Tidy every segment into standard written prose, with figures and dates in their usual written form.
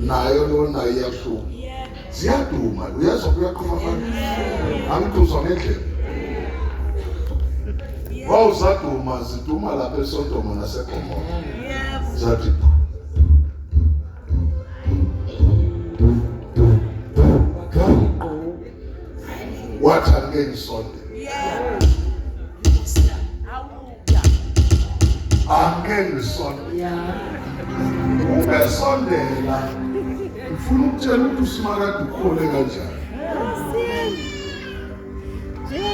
Nayo lona iyahlupha. Ziyaduma, uyezwa kuyaqhuma manje. Angiduzwa ngendlela. Wawusaduma ziduma lapha eSodoma naseGomora. Zathi wathi angeke ngisonde. Angeke ngisonde. Ubesondela ngifuna ukutshela ukuthi uSimakade ukhole kanjani.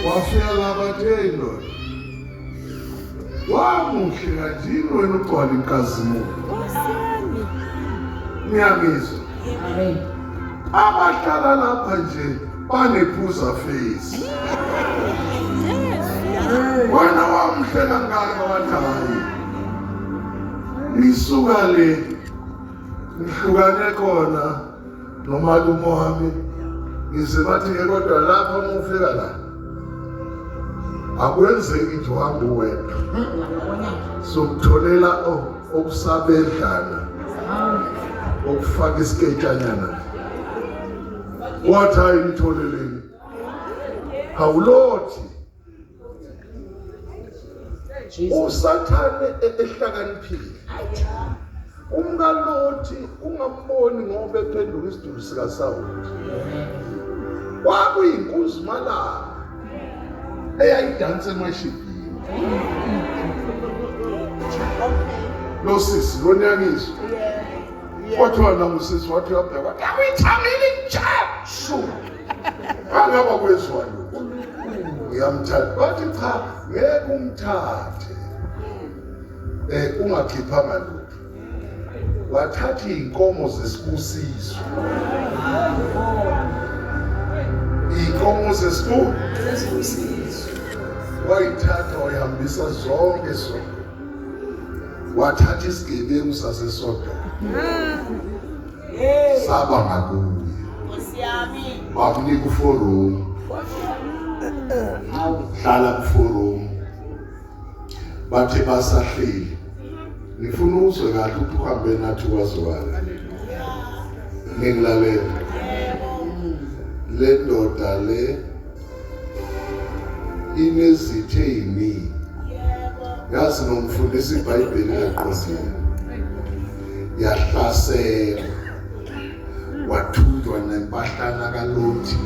Wafika lapha athi hey ndoda. Wamuhle kanjini wena ugcwala inkazimulo. Niyangizwa? Amen. Abahlala lapha nje banephuza face. Wena wamuhle kangaka wathi hayi. Ngisuka le ngihlukane khona nomalume wami ngize bathi-ke kodwa lapha uma ufika la akwenzeki nje uhambe uwedwa sokutholela okusabedlana okufaka isiketshanyana wathi hayi ngitholeleni hawulothi Usathane ehlakaniphile. UmkaLothi ungamboni ngoba ephenduka isidumbu sikaSawuli. Kwakuyinkunzimalanga eyayidansa emashibhini. Lo sisi lo niyangizwa. Kwathiwa nangusisi wathi uyabheka wathi akuyithamile intsha. Angaba kwezwa lokhu. Ngiyamthatha. Bathi cha ngeke umthathe. Eh ungakhiphanga lutho. Wathatha izinkomo zesibusiso. Izinkomo zesibusiso. Wayithatha wayihambisa zonke zonke. Wathatha isigebengu saseSodoma. Saba ngakuye. Bakunika uforum. Hlala kuforum. Bathe basahleli. Ngifuna uzwe kahle ukuthi uhambe nathi kwazwakala. Ningilalela. Le ndoda le inezitha eziningi. Yazi nomfundisa iBhayibheli ngaqondile. Yahlasela. Wathunjwa nempahlana kaLothi.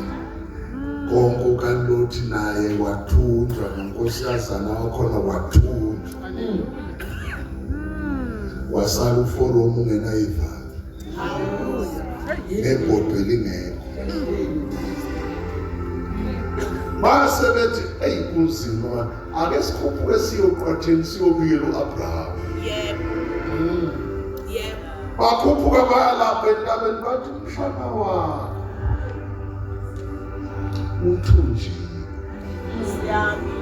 Konke kaLothi naye wathunjwa nonkosazana wakhona wathunjwa. Wasala uforum ungenayivalo. Ngebhodwe lingekho. Base bethi eyi kunzima ake sikhuphuke siyoqwatheni siyobuyela u-Abraham. Yebo. Yebo. Bakhuphuka baya lapha entabeni bathi umshana wakho uthunjiwe. Siyami.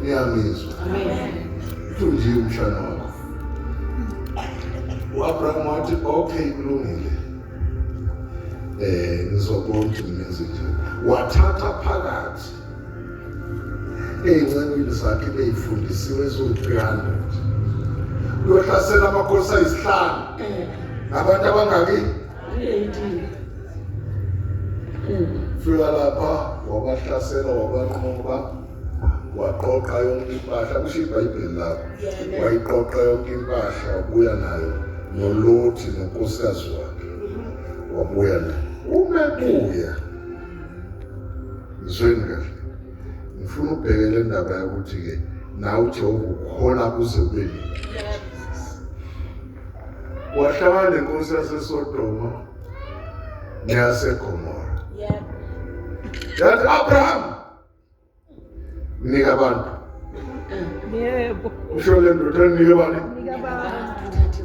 Niyangizwa? Amen. Uthunjiwe umshana wakho. U-Abraham wathi okay kulungile. Eh ngizobona ukuthi ngimenze njani. Wathatha phakathi ey'ncekwini zakhe beyifundisiwe eziwu-300 uyohlasela amakhosi ayisihlanu ngabantu abangaki fika lapha wabahlasela wabanqoba waqoqa yonke impahla kusho ibhayibheli lapho wayiqoqa yonke impahla wabuya nayo nolothi nonkosikazi wakhe wabuya nayo uma ebuya Ngizweni kahle. Ngifuna ubheke le ndaba yokuthi-ke nawe uJehova ukhola kuze kube nini. Wahlangana nenkosi yaseSodoma neyaseGomora. Yathi Abraham nika abantu. Yebo. Usho le ndoda nike bani? Nika abantu.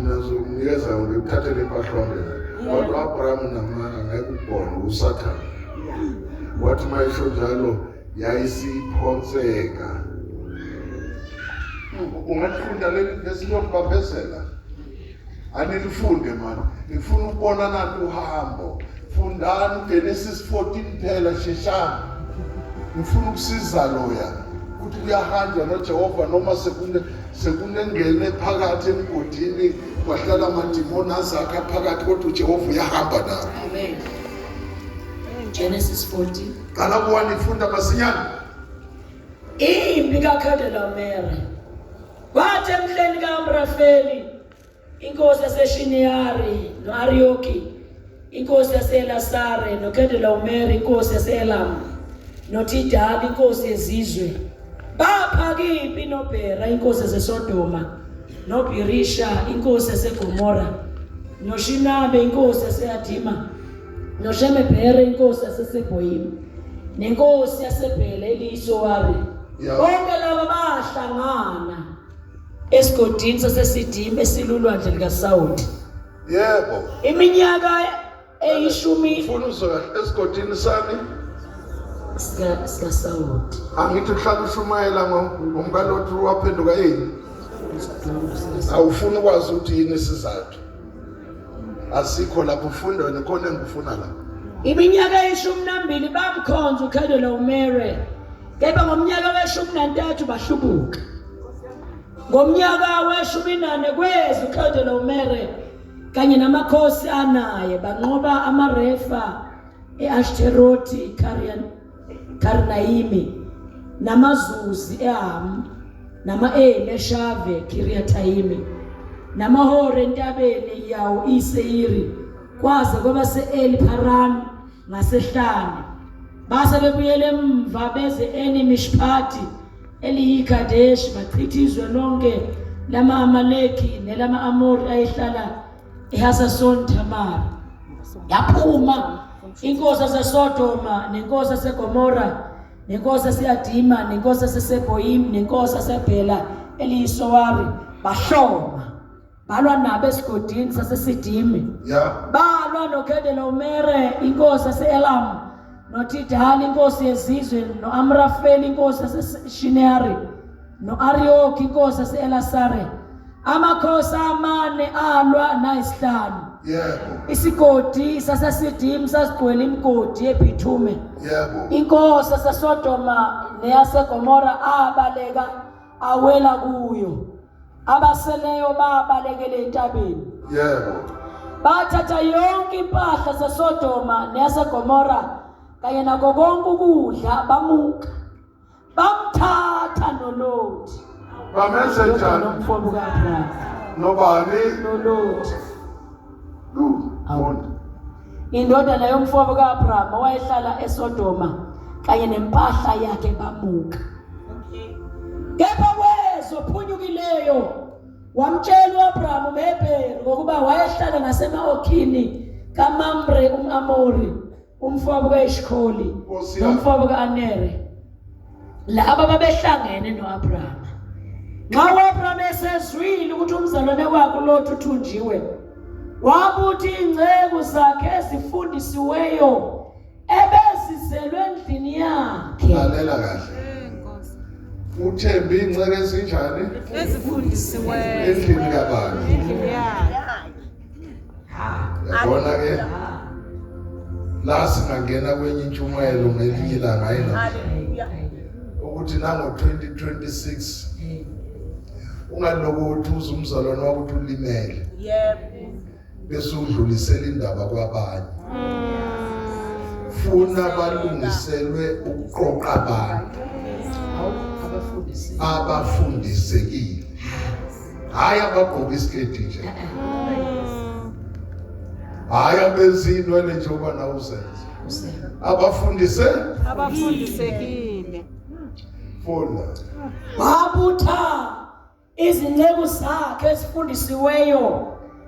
Nazokunikeza ngikuthathele impahla uhambe nayo. Wathi u-Abraham unamanga ngeke ukubone uSathane. Wathi uma esho njalo yayisiphonseka. Ungalifunda leli vesi liyokubambezela. Anilifunde mani. Ngifuna ukubona nanti uhambo. Fundani uGenesis 14 phela sheshani. Ngifuna ukusiza loya ukuthi kuyahanjwa noJehova noma sekunengene phakathi emgodini. Kwahlala amadimoni azakha phakathi kodwa uJehova uyahamba nabo. Amen. Genesis 14. Qala kuwani funda masinyane. Impi kaKhedolomere. Kwathi emhleni kaAmrafeli inkosi yaseShiniyari noAriyoki inkosi yaseElasare noKedolomere inkosi yaseElam noTidali inkosi yezizwe bapha impi noBhera inkosi yaseSodoma noBhirisha inkosi yaseGomora noShinabe inkosi yaseAdima noShemebhere inkosi yaseSeboyimi nenkosi yaseBhele eliyiSowari. Bonke laba bahlangana esigodini saseSidimi esilulwandle likaSawoti. Yebo. Iminyaka eyishumi. Ufuna uzwe kahle esigodini sani? Sika sikaSawoti. Angithi uhlala ushumayela ngomkaLothi waphenduka yini? Awufuni ukwazi ukuthi yini isizathu. Asikho lapho ufunda wena khona engikufuna la. Iminyaka eyishumi nambili bamkhonza uKhedolomere. Kepha ngomnyaka weshumi nantathu bahlubuka. Ngomnyaka weshumi nane kweza uKhedolomere kanye namakhosi anaye banqoba amaRefa eAshteroti Karnayimi namaZuzi eHamu nama-Emi eShave Kiriyatayimi namaHore entabeni yawo iSeyiri kwaze kwaba se-Eli Paran ngasehlane. Base bebuyele emva beze Eni Mishpati eliyiKadeshi bachitha izwe lonke lama-Amaleki nelama-Amori ayehlala eHasason Tamar. Yaphuma inkosi yaseSodoma nenkosi yaseGomora nenkosi yaseAdima nenkosi yaseSeboyim nenkosi yaseBhela eliyiSowari bahloma balwa nabo esigodini saseSidimi. Balwa noKedolomere inkosi yaseElam noTidali inkosi yezizwe noAmrafeli inkosi yaseShineyari noArioki inkosi yaseElasare. Amakhosi amane alwa nayisihlanu. Isigodi saseSidim sasigcwele imigodi yebhithume. Inkosi yaseSodoma neyaseGomora abaleka awela kuyo. Abaseleyo babalekele entabeni. Bathatha yonke impahla zaseSodoma neyaseGomora kanye nako konke ukudla bamuka. Bamthatha noLothi. Bamenze njani? Nomfowabo kaAbraham. Nobani? NoLothi. Indodana yomfowabo kaAbraham owayehlala eSodoma kanye nempahla yakhe bamuka. Kepha kwezophunyukileyo wamtshela uAbraham umHebheru ngokuba wayehlala ngasema-Okhini kaMamre umAmori umfowabo kaEshkoli nomfowabo kaAnere. Laba babehlangene noAbraham. Nxa uAbraham esezwile ukuthi umzalwane wakhe uLothi uthunjiwe, wabuthi ingceku zakhe ezifundisiweyo ebezizelwe endlini yakhe. Lalela kahle. Uthembe ingceke ezinjani? Ezifundisiweyo. Endlini kabani? Endlini yakhe. Yabona ke la singangena kwenye intshumayelo ngelinye ilanga ayina ukuthi nango 2026 ungaloku uthuza umzalwane wakho ukuthi ulimele. Bese udlulisela indaba kwabanye. Funa balungiselwe ukuqoqa abantu abafundisekile, hayi abagqoka isiketi nje, hayi abenza inwele njengoba nawe uzenza, abafundise abafundisekile. Funda. Wabutha izinceku zakhe ezifundisiweyo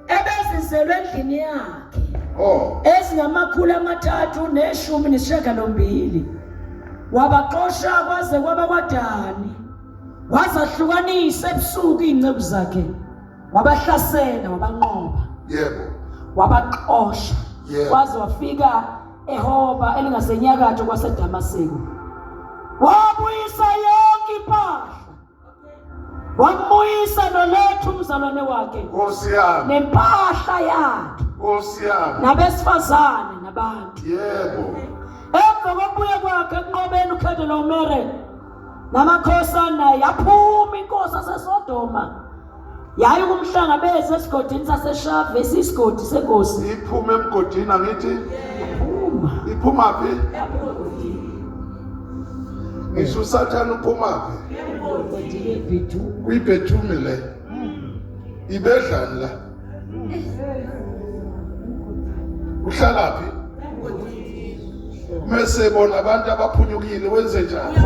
ebezizelwe endlini yakhe ezingama-318, wabaxosha kwaze kwaba kwaDani. Wazahlukanisa ebusuku iy'nceku zakhe, wabahlasela, wabanqoba, wabaxosha waze wafika eHoba elingasenyakatho kwaseDamaseko. Wabuyisa yonke impahla, wambuyisa noLothi umzalwane wakhe Nkosi yami. nempahla yakhe Nkosi yami. nabesifazane nabantu. Emva kokubuya kwakhe ekunqobeni uKhedolomere namakhosana, yaphuma inkosi yaseSodoma Yaye ukumhlangabeza esigodini saseShave esiyisigodi senkosi. Iphuma emgodini angithi? Phuma. Iphuma phi? Ngisho uSathane uphuma phi? Emgodini eBhethumi. KwiBhethumi le. Ibedlani la? Uhlala phi? Mese bona abantu abaphunyukile wenze njani?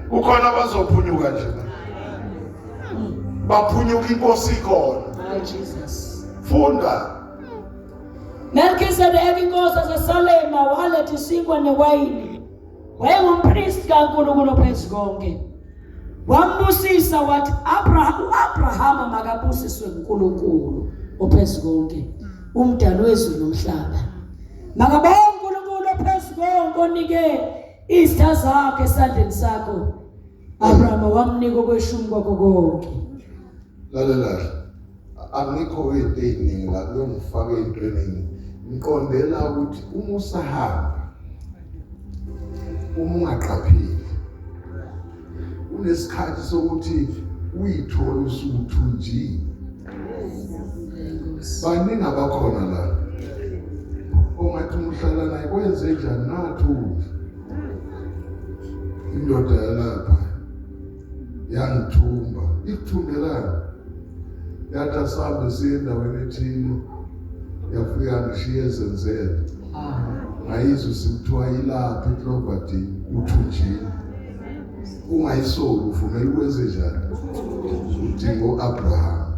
Kukhona abazophunyuka nje la. Baphunyuka inkosi ikhona. My Jesus. Funda. Melkisedeki inkosi yaseSalema waletha isinkwa newayini. Wayengumpristi kaNkulunkulu phezu konke. Wambusisa wathi Abraham uAbrahama makabusiswe nguNkulunkulu ophezu konke, umdali wezulu nomhlaba. Makabonge uNkulunkulu ophezu konke onike izitha zakhe esandleni sakho. Abrahama wamnika okweshumi kwakho konke. Lalela angikho into eziningi la kuyongifaka ey'ntweni eziningi. Ngiqondela ukuthi uma usahamba uma ungaqapheli unesikhathi sokuthi uyithole usuthunjiwe. Baningi abakhona la ongathi uma uhlala naye kwenze njani ngathunjwa indoda yalapha yangithumba ikuthumbelani yathi asambe siye endaweni ethile yafika ngishiye ezenzele ngayizwa sikuthiwa ilapha ecloverdale uthunjini ungayisoli uvumela ukwenze njani udinga u-abraham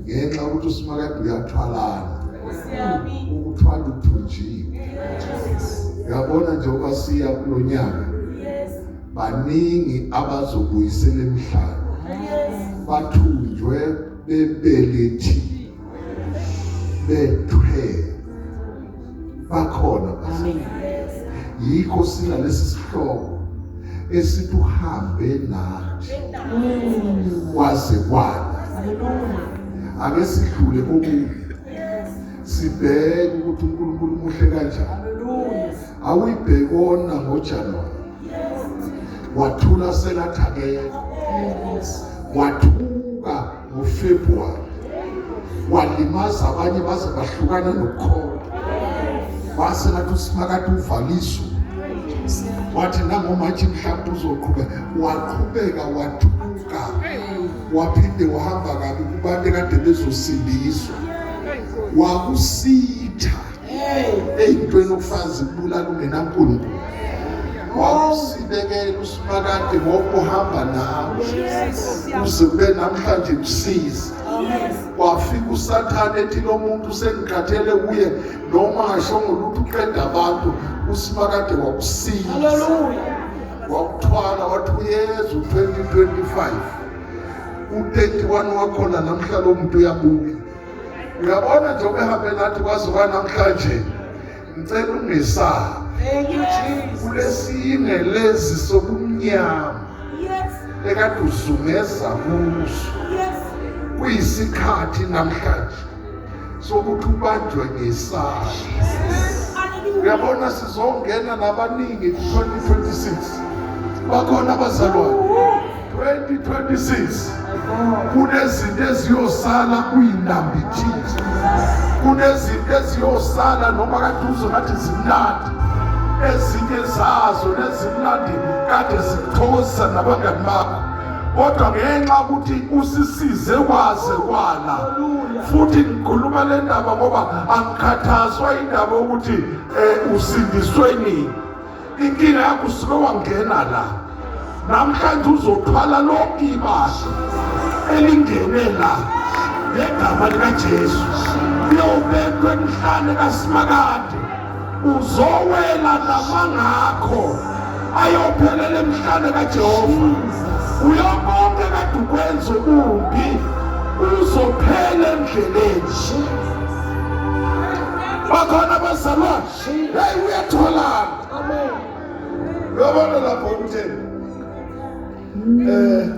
ngenxa yokuthi usimakade uyathwalana ukuthwala uthunjiwe uyabona njengoba siya kulo nyaka baningi abazobuyisela emhlaba bathunjwe bebelethi bethwele bakhona yikho sinalesi sihloko esithi uhambe nathi kwaze kwana ake sidlule kokubi sibheke ukuthi uNkulunkulu muhle kanjani awuyibhekona ngoJanuwari wathula selathakela wathuka ngoFebruwari walimaza abanye baze bahlukana nokukholwa wase ngathi usimakade uvaliso wathi nangomathi mhlawumbe uzoqhubeka waqhubeka wathuka waphinde wahamba kabi kubantu ekade bezosindiswa wakusitha eyintweni okufazi kubulala ungenankulunkulu wakusibekela usimakade ngoba uhamba nawe uze kube namhlanje kusiza wafika usathane ethi lo muntu sengikhathele kuye noma ngashongo lutho uqeda abantu usimakade wakusiza wakuthwala wathi uyeza u-2025 u-31 wakhona namhla lo muntu uyabuya uyabona nje obehambe nathi kwaze kwanamhlanje ngicela ungesabi Thank you, Jesus. Kulesine lezi sobumnyama. Yes. Ekade uzungeza kuso. Yes. Kuyisikhathi namhlanje sokuthi ubanjwe ngesandla. Uyabona sizongena nabaningi ku-2026. Bakhona abazalwane. 2026 kunezinto eziyosala kuyinambithile kunezinto eziyosala noma kade uzwe ngathi zimnandi ezinye zazo nezimnandi kade zikuthokozisa nabangani bakho kodwa ngenxa ukuthi usisize kwaze kwala futhi ngikhuluma le ndaba ngoba angikhathazwa indaba yokuthi um usindiswe nini inkinga yakho usuke wangena la namhlanje uzothwala lonke ibasha elingene la ngegama likaJesu uyobekwa emhlane kaSimakade uzowela namangakho ayophelela emhlane kaJehova uyokonke kade ukwenza okumbi uzophela endleleni bakhona abazalwane Hey uyatholana. Amen. Uyabona lapho utheni? Eh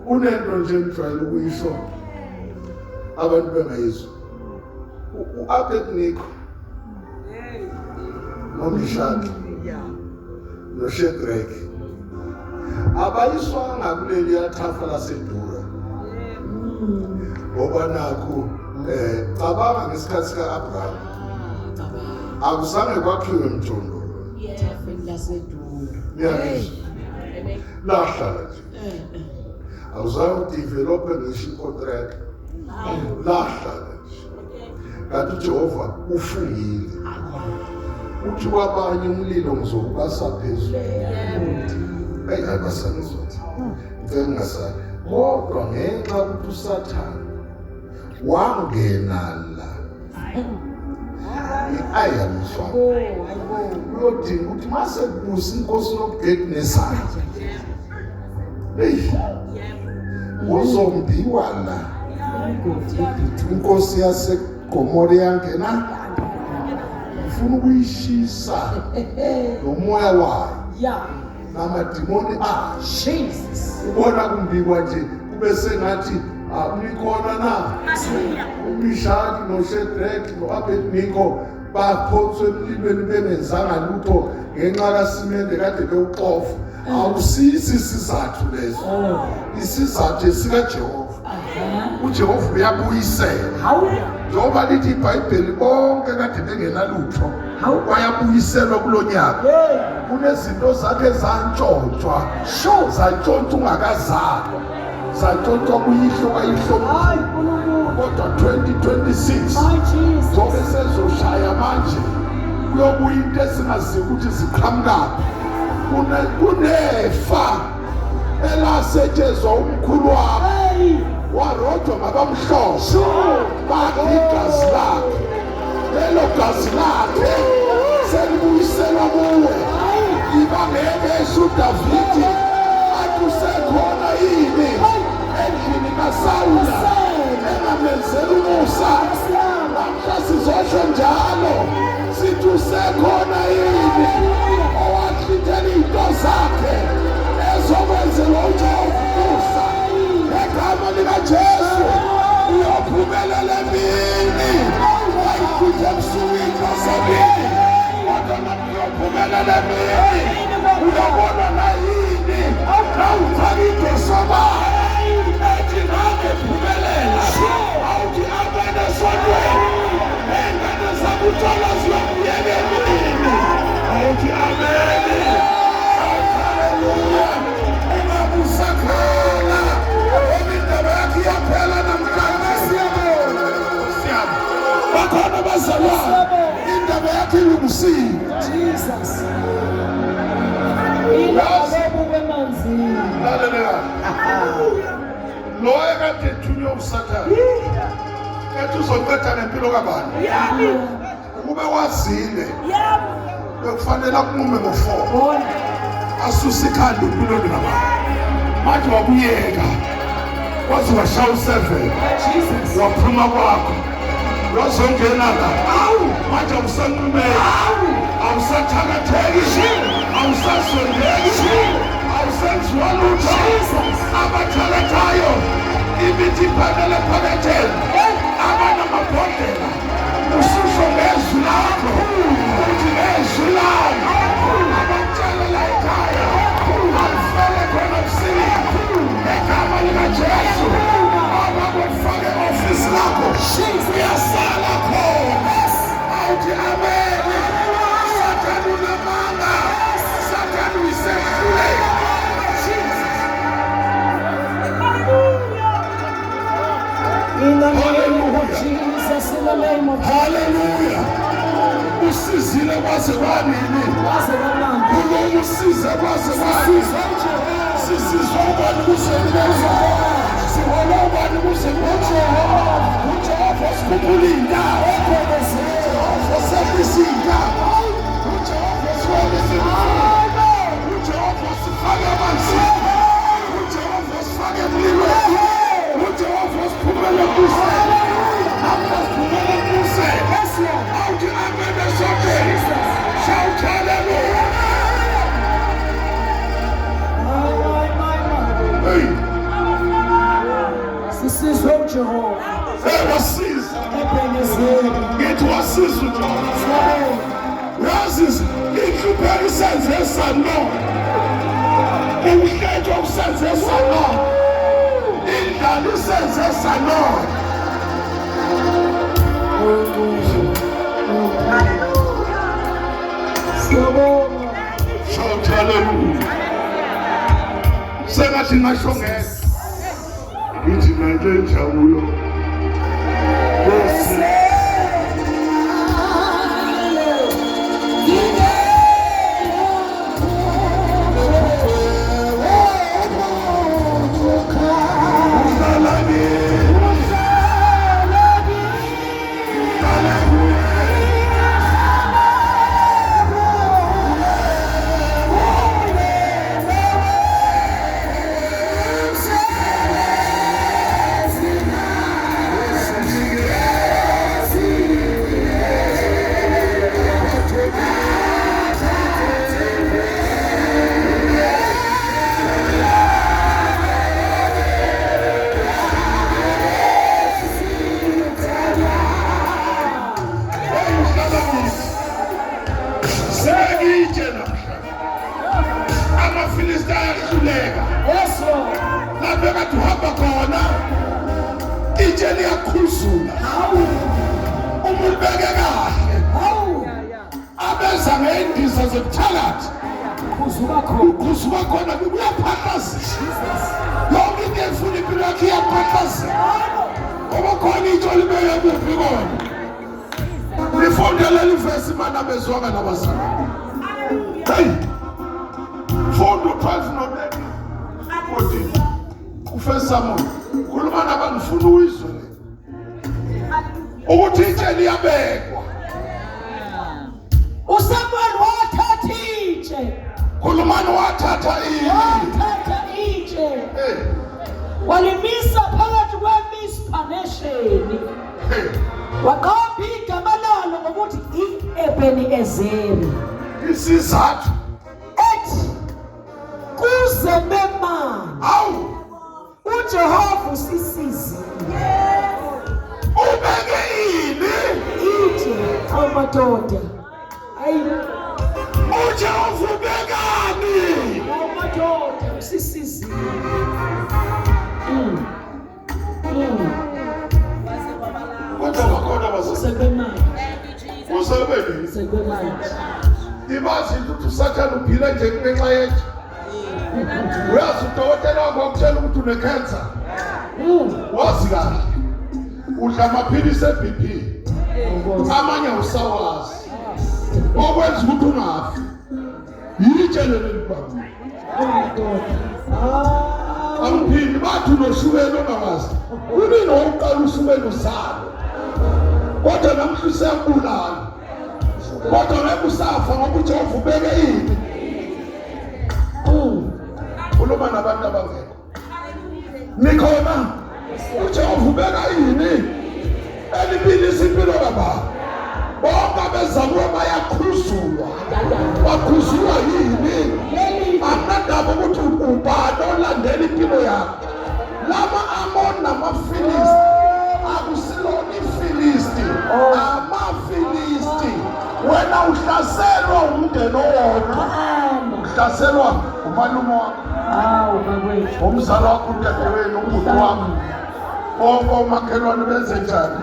unento nje engijwayele ukuyisho abantu bengayizwa. U-Abednego noMishaki noShedrake Abayiswanga kuleli yathafa laseDura. Ngoba nakhu cabanga ngesikhathi sika-Abraham. Akuzange kwakhiwe mjondolo. Ethafeni laseDura. Niyangizwa? Lahlala nje. Awuzange udevelope ngisho icontract. Lahlala nje. Kanti uJehova ufungile. Uthi kwabanye umlilo ngizokubasa phezulu. Eyi abasangizwa. Ngicela ngingasali. Kodwa ngenxa yokuthi uSathane wangena la. Ayamuzwa. Uyodinga ukuthi mase kubusa inkosi nobugedi nesandla. Hey. Kuzombiwa la. Inkosi yaseGomora yangena. Ifuna ukuyishisa nomoya wayo. Yeah. Namadimoni ayo. Jesus. Ubona kumbikwa nje kube sengathi akulikhona na uMishaki noShedrack no-Abednego baphonswe emlilweni bengenzanga lutho ngenxa kasimende kade bewuxofa. Awusisi isizathu leso, isizathu esikaJehova. UJehova uyabuyisela. Njengoba lithi iBhayibheli bonke kade bengenalutho bayabuyiselwa kulo nyaka. Kunezinto zakhe zantshontshwa, zantshontshwa ungakazalwa, zantshontshwa kuyihlo kayihlo. Kodwa 2026 zobe sezoshaya manje, kuyobuya into esingaziyo ukuthi ziqhamukaphi. Kunefa elasetshezwa umkhulu wakho warojwa ngabamhlophe, bakhe igazi lakhe, lelo gazi lakhe selibuyiselwa kuwe. Iba ngeke esho uDavidi athi usekhona yini endlini kaSawula engamenzela umusa. Namhla sizosho njalo sithi usekhona yini owahlithela iy'nto zakhe ezokwenzelwa uJehova umusa. Ngegama likaJesu uyophumelela emini, wayihluthe ebusuku iy'nto zemini, kodwa namhla uyophumelela emini. Uyobona nayini nawuthaka idosobala ethi nangephumelela. Awuthi amen esontweni, ney'ngane zakuthola ziyobuyela emini. Awuthi ameni, awuthi haleluya. Ungabusakhala ngoba indaba yakho iyaphela namhlanje. Siyabonga. Bakhona abazalwane indaba yakho ilungisiwe. Jesus. Ilokhu emanzini. Lalela, lo ekade ethunywe uSathane ethi uzoqeda ngempilo kabani, ukube wazile bekufanele akunqume ngo-4, Bona. asuse ikhanda empilweni kabani. Manje wakuyeka waze washaya u-7, Jesus. waphuma kwakho wazongena la. Awu, manje awusanqumeki, awusathakatheki, awusasondeki, awusenziwa lutho. Abathakathayo imithi iphamele phaketheni, abanamabhodlela, ususho ngezwi lakho uthi ngezwi lami abakutshele la ekhaya akufele khona busuku ngegama likaJesu. Abakufake e-ofisi lakho uyasala khona. Awuthi amen. Sathane unamanga, Sathane uyisehluleki. In the name of Hallelujah. Jesus, in the name of Haleluya. Usizile kwaze kwanini? Waze kamnandi. Kulo usize kwaze kwanini? Sizwe uJehova. Sisizwe ubani kuze kube? Sihola ubani kuze kube? UJehova osikhuphula iy'ndawo, uJehova osehlisa iy'ndawo, uJehova osiwelisa imifula, uJehova osifake emanzini, uJehova osifake emlilweni, uJehova osiphumele embusweni. Namhla siphumele embusweni. Awuthi amen esontweni. Shout hallelujah. My, my, my, my. Hey. Sisizwe uJehova. Hey, wasiza. Ebhenezeli. Ngithi wasiza uJehova. Siyabonga. Uyazi inhlupheko isenze sanona. Ukuhletshwa kusenze sanona, indlala isenze sanona. Siyabonga. Shout hallelujah. Sengathi ngasho ngedwa. Ngithi nale njabulo. Nkosi. Uhlala kimi. Uhlala kuye. Hey, uhlala kimi. Sengitshe namhlanje. AmaFilisti ayahluleka. Yes, Lord. Lapho ekade uhamba khona, itshe liyakhuzula. Hawu. Uma ulibeke kahle, Hawu. abeza ngendiza zobuthakathi, Khuzuka khona. ukhuzuka khona kuyaphahlazisa. Yonke into efuna impilo yakho iyaphahlazeka. Ngoba khona itshe libeke kuphi kona. Lifunde leli vesi mana bezwanga nabazalwane. Hey! Funda u-12 no-13 14. U-First Samuel. Khuluma nabangifuna uyizwe le. Ukuthi itshe liyabekwa. uSamuel wathatha itshe. Khulumani wathatha ini. Wathatha itshe. Hey, Walimisa phakathi kweMispa neSheni. hey. Waqamba igama lalo ngokuthi i-Ebeni Ezeri. Isizathu. Ethi kuze bemanje Awu, uJehova usisizile. ubeke ini. Itshe awumadoda. Ayi uJehova ubekani? awumadoda usisizile. Kodwa bakhona bazalwane. Sekwemanje. Usebeni. Sekwemanje. Ibazi ukuthi uSathane uphila nje ngenxa yethu. Uyazi udokotela wakho wakutshela ukuthi une-cancer. Wazi kahle. Udla amaphilisi e-BP. Amanye awusawazi. Okwenza ukuthi ungafi. Yitshe leli libamba. Awumadoda. Ah. Angiphindi bathi unoshukela ongawazi. Kunini wawuqala ushukela uzalwa. Kodwa namhla useyakubulala. Kodwa ngeke usafa ngoba uJehova ubeke ini. Khuluma nabantu abangekho. Nikhona? uJehova ubeka ini? Eliphilisa impilo kababa. Bonke abeza kuwe bayakhuzulwa. Bakhuzulwa yini? Akunandaba ukuthi ubani olandela impilo yakho. Lama Amon namaFilisti akusilona iFilisti, amaFilisti. Wena uhlaselwa umndeni owodwa. Uhlaselwa umalume wakho, Hawu bakwethu. umzali wakho, udadewenu, ubhuti wakho. Bonke omakhelwane benze njani?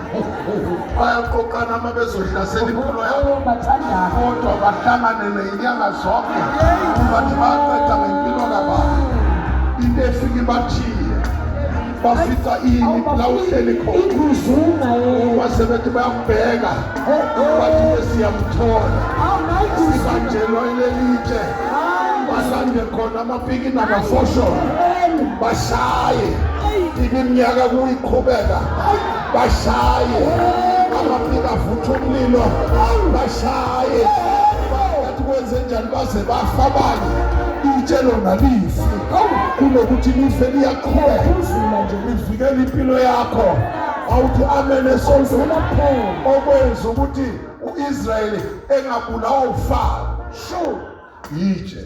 Bayaqoqana uma bezohlasela impilo yakho. Oh bathandana. Kodwa bahlangane nezinyanga zonke bathi baqeda ngempilo kababa. Into efika ibathiye, bafica ini la uhleli khona. Iguzunga yena. Uma sebethi bayakubheka, bathi besiyamthola. Awu nayiguzunga. Sibanjelwa ilelitshe, balande khona amapiki namafosholo, bashaye iminyaka kuyiqhubeka, bashaye amapiki avutha umlilo, bashaye bathi kwenze njani baze bafa abanye. Itshe lona lifi, kunokuthi life liyaqhubeka Kuzula nje. livikela impilo yakho. Awuthi amen esontweni. Kuzula kuphela. Okwenza ukuthi uIsrayeli engabulawa uFaro yitshe.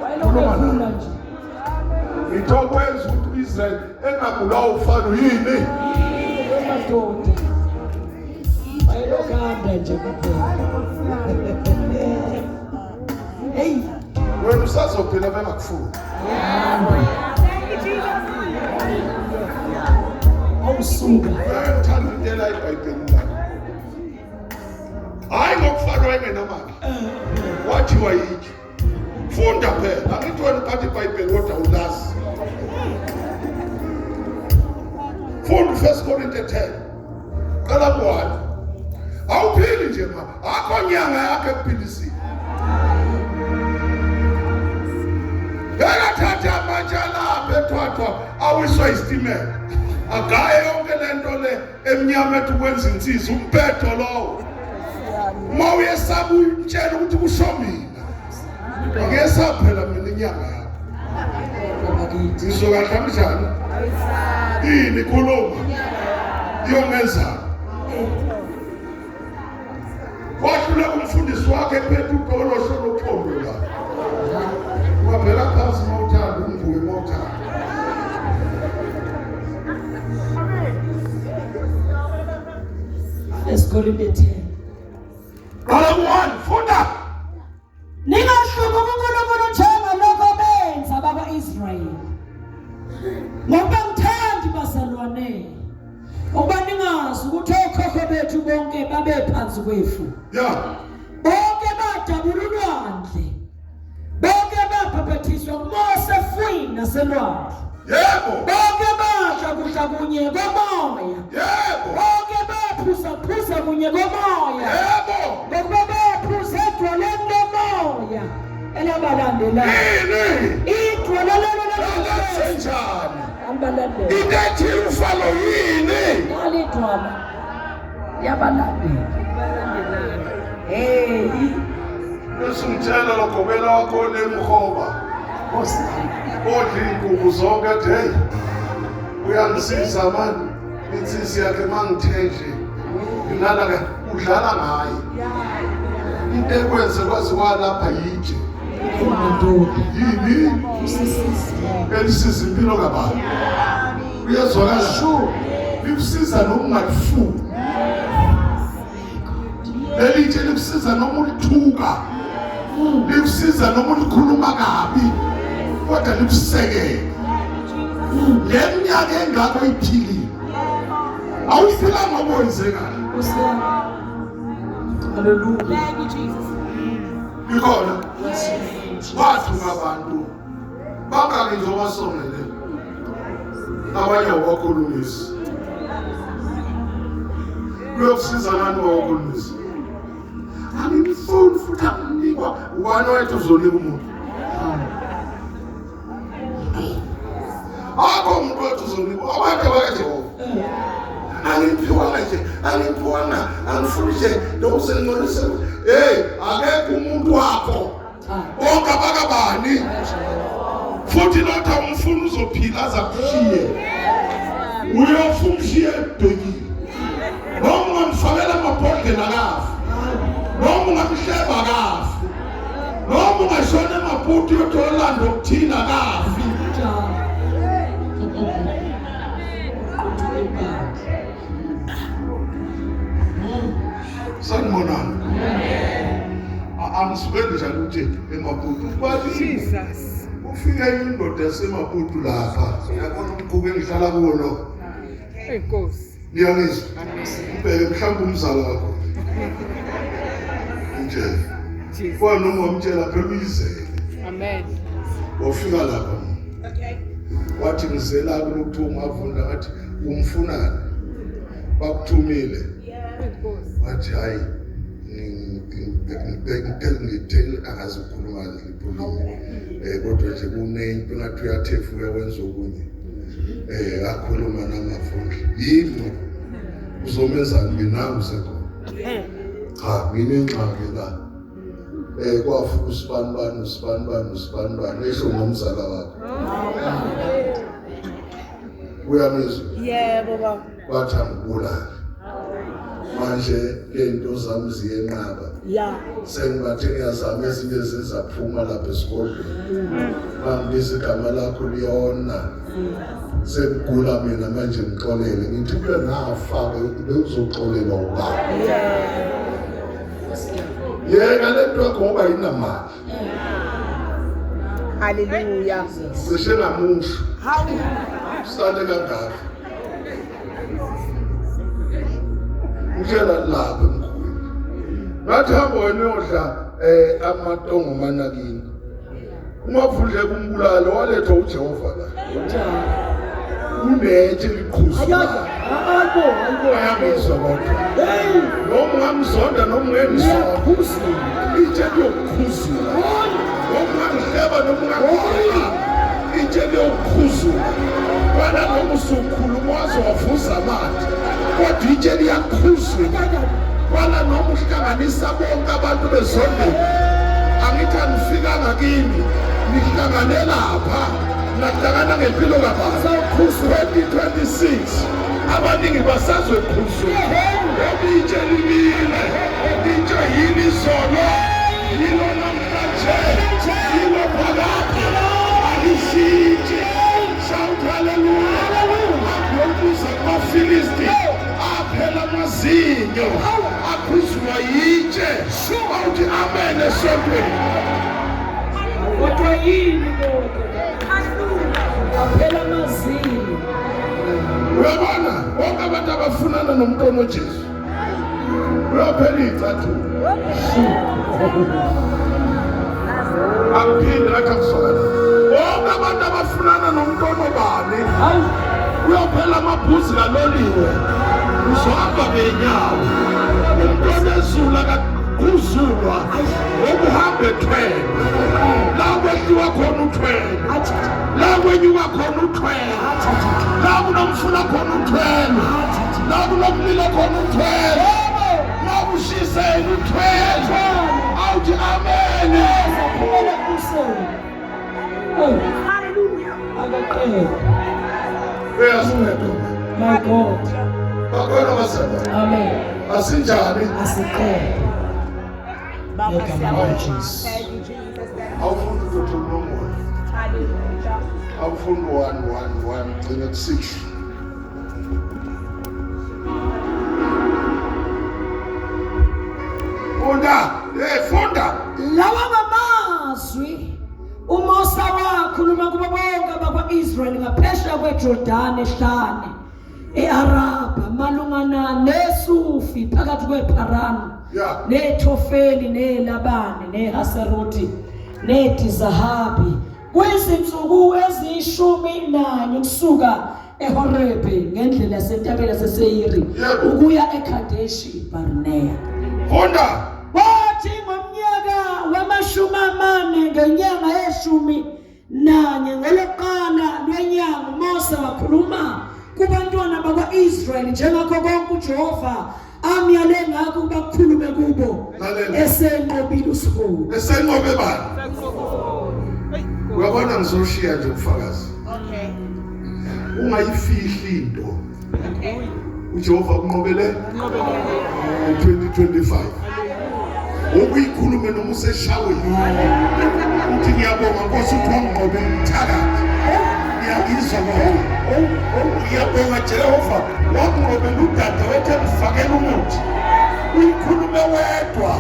Wayelokhu evula nje. Ngithi okwenza ukuthi uIsrayeli engabulawa uFaro yini? Emadoda. Wayelokhu anda nje kuphela. Wena usazophila bengakufuni. Awusuka. Ngithanda into ela iBhayibheli la. Hayi ngokufanwa engenamali. Wathiwa yitshe. Funda phela, angithi wena uphatha iBhayibheli kodwa ulazi. Funda uFirst Corinthians 10. Qala ku-1. Awuphili nje ma, akho nyanga yakho ekuphilisile. Bekathatha amatshe alapha ethwathwa awiswa isitimela. Agaye yonke lento le emnyama ethi ukwenza insizwa umbhedo lowo. Uma uyesaba uyitshela ukuthi kusho mina. Angiyesaba phela mina inyanga yakho. Ngizokadla kanjani? Yini khuluma? Iyongenzani? Wahluleka umfundisi wakhe ephethe uqolosho lophondo la. Wabheka phansi uma uthanda umvuke uma uthanda. Esikoleni 10. Qala ku-1 funda. Ningahlubuki uNkulunkulu njengalokho benza abakwa-Israyeli. Ngokuba ngithandi bazalwane, ukuba ningazi ukuthi okhokho bethu bonke babephansi kwefu. Yeah. Bonke badabula ulwandle. Bonke babhabhathiswa kuMose efwini naselwandle. Yebo. Bonke badla kudla kunye komoya. Yebo. Bonke baphuza phuza kunye komoya. Yebo. Ngokuba baphuza edwaleni lomoya elabalandelayo. Yini? Idwala lelo Lalenzenjani? Ambalandela. Into ethi ufalo yini? Nali idwala. Yabalandela. Hey, Usungitshela lo gobela wakho lemkhoba. Nkosi. Odla iy'nkukhu zonke athi hey uyangisiza mani insisi yakhe mangithe nje ngilala ke udlala ngaye into ekwenze kwaze kwalapha yitshe Madoda. yini elisiza impilo kabani uyezwakala likusiza noma ungalifuni leli tshe likusiza noma ulithuka likusiza noma ulikhuluma kabi kodwa likusekele le minyaka engako iphilile awuphilanga okwenzekayo Nkosi yami. Hallelujah. ikhona bathuka abantu bangaki nje obasongele abanye awubakhulumisi kuyokusiza ngani wawakhulumisi angimfuni futhi anginikwa ubani wethu uzonika umuntu akho umuntu wethu uzonikwa abantu abakajehova angiphiwanga nje angiphiwanga angifuni nje lokusengincolise hey akekho umuntu wakho bonke abakabani futhi lotha umfuna uzophila aze akushiye uyofa umshiye ebhekile noma ungamfakela amabhodlela akafi noma ungamhleba akafi noma ungashona emaputi uyothola okuthile akafi sanibonani angisukeli njalo ukuthi emaputu Jesus. ufike enye indoda yasemaputu lapha yabona umkhuku engihlala kuwo lo Inkosi. niyangizwa ubheke mhlawumbe umzala wakho nje Jesus. kwa noma wamtshela phela uyizele Amen. wafika lapha wathi ngizela kulokuthiwa ungavunda ngathi umfunani bakuthumile Inkosi. wathi hayi ngitheni akazi ukukhuluma lipulimi um kodwa nje kunento ngathi uyathefuka wenza okunye um akhuluma namavundla yini uzomenzani nginangu sekhona cha nginengxaki la um kwafika usibanibani usibanibani usibanibani esho nomzala wakhe uyamizwa Yebo baba. wathi angibulale manje lento zami ziyenqaba Ya. sengibathe ngiyazama ezinye zezaphuma lapha esigodlweni bangibiza igama lakho liyona sekugula mina manje ngixolele ngithi kube ngafa bekuzoxolelwa ubaba yeka le nto yakho ngoba yinamali Hallelujah. Cishe ngamusho. Hawu. Sale kangaka. Ngitshela lapha emkhulu. Ngathi hamba wena uyodla amatongomana kini. Ungavundle kumbulalo walethwa uJehova la. Unetshe liqhuzu. Ayoya. Hayibo, hayibo. Bayangizwa kodwa. Hey, Noma ungamzonda noma ungemzonda. uyaphuzula. Itshe liyokukhuzula. Noma ungamhleba noma ungamhleba. Itshe liyokukhuzula. Wena noma usukhuluma waze wavuza amathe. Kodwa itshe liyakhuzula. Kwala noma uhlanganisa bonke abantu bezondeni. Angithi anifikanga kimi. Nihlangane lapha. Nahlangana ngempilo kabani. 2026 abaningi basazokhuzula. Ngoba itshe limile. Itshe yini izolo. Yilo namhlanje. Yilo phakade. Alishintshi. Shout hallelujah. Abuza kumaFilisti. Aphela amazinyo. Akhuzulwa yitshe. Awuthi amen esontweni. Kodwa yini kodwa? Aphela amazinyo. Uyabona bonke abantu abafunana nomntwana oJesu. Uyophela iy'cathulo. Akuphinde ngathi akusona. Bonke abantu abafunana nomntwana obani Hawu. uyophela amabhuzi kaloliwe. Uzohamba ngenyawo. Umntwana ezulu akakhuzulwa ngoba uhamba ethwele. La kwehliwa khona uthwele. Acha. La kwenyuka khona uthwele. Acha. La kunomfula khona uthwele. La kunomlilo khona uthwele. La kushiseni uthwele. Awuthi amen. Saphumela embusweni. Oh, Hallelujah. akaqeda. Uyasinceda. My God. Bakhona bazalwane. Amen. Asinjani? Asiqede. Baba Ngegama siyabonga. likaJesu. Thank you Jesus. Thank you. Awufuni Deuteronomy. Hallelujah. Awufuni 1 1 1 gcina ku 6. Funda, hey funda. Lawa ngamazwi uMose wakhuluma kubo bonke abakwa-Israyeli ngaphesheya kweJordani ehlane eArabha malungana neSufi phakathi kwePharanu Yeah. neThofeli neLabani neHaseroti neDizahabi kwizinsuku eziyishumi nanye kusuka eHorebe ngendlela yasentabeni yaseSeyiri Yebo. ukuya eKadeshi Barnea. Funda. Kwathi ngomnyaka wama-40 ngenyanga ye-11 ngolokuqala lwenyanga uMose wakhuluma kubantwana bakwa-Israyeli njengakho konke uJehova amyale ngakho ukuba kukhulume kubo Lalela. esenqobile uSihoni. Esenqobe bani? Uyabona ngizoshiya nje ubufakazi. Okay. Ungayifihli into. uJehova unqobele ngo-2025. Ukuyikhulume noma useshaweni. Uthi ngiyabonga Nkosi uthi wanginqobela umthakathi. Ngiyangizwa ngoba. Ngiyabonga Jehova wanginqobela udadewethu engifakela umuthi. Uyikhulume wedwa.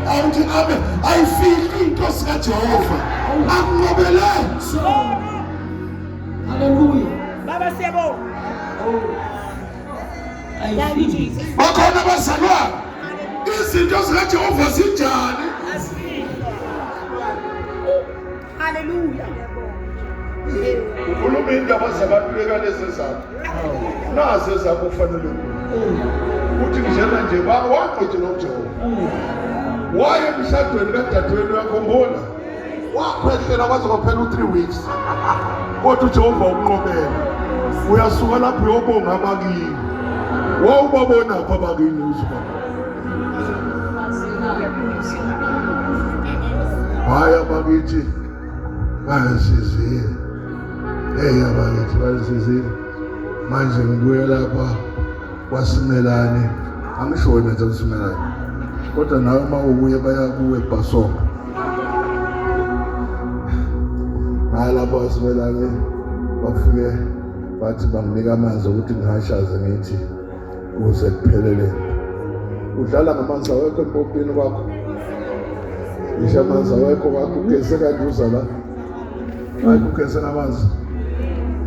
Awuthi amen. Ayifihli into sikaJehova. Akunqobele. So, hallelujah. Baba siyabonga. Oh, Thank you ayifihli. Jesus. Bakhona abazalwane. Izinto zikaJehova zinjani? Hallelujah. Ukhuluma indaba zabantu bekalezi zakho. Nazi ezakho kufanele uthi njena nje waqotshelwa uJehova. Waye emshadweni kadadewenu uyakhumbula? Wakhwehlela kwaze kwaphela u-3 weeks. Kodwa uJehova ukunqobela. Uyasuka lapho uyobonga abakini. Wawubabona pha abakini uzibona. Hayi abakithi bayasizile. Hey abakithi bayasizile. Manje ngibuye lapha kwaSimelane. Angisho wena nje uSimelane. Kodwa nawe uma ubuye baya kuwe eBhasonga. Hayi lapha kwaSimelane bafike bathi banginika amanzi ukuthi ngihashaze ngithi kuze kuphelele. Udlala ngamanzi awekho empompini kwakho. Ngisho amanzi awekho kwakho ugeze kanje uza la. Manje ugeze ngamanzi.